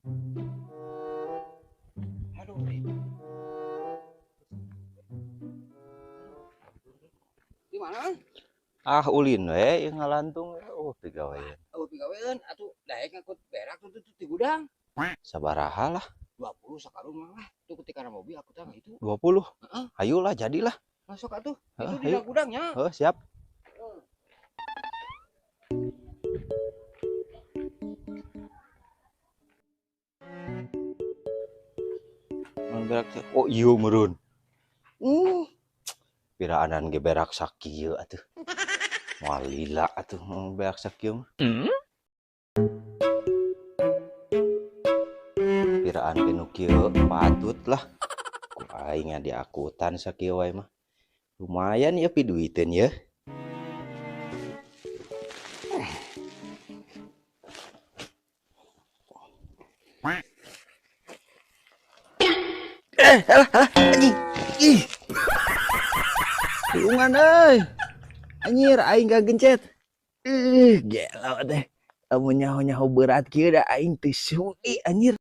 Aduh, ih. Di mana? Ah, ulin we ieu ngalantung. Oh, pigawean. Oh, pigawean atuh daek ngangkut berak tuh tuh di gudang. Sabaraha lah? 20 sakarung mah lah. Tuh ketika mobil aku tah itu. 20. Heeh. Ayolah, jadilah. Masuk atuh. Heeh, Itu di ayo. Gudangnya. Oh, siap. Mun berak teh, oh iya meureun. Piraanan ge berak sakieu atuh. Moal lila atuh mun berak sakieu mah. Piraan ge nu kieu patut lah. Ku aing diakutan sakieu wae mah. Lumayan ya piduiteun ya. Eh, alah, alah, anjing. Ih. Tulungan euy. Anjir, aing kagencet. Ih, gelo teh. Lamun nyaho-nyaho berat kieu da aing teu sudi anjir.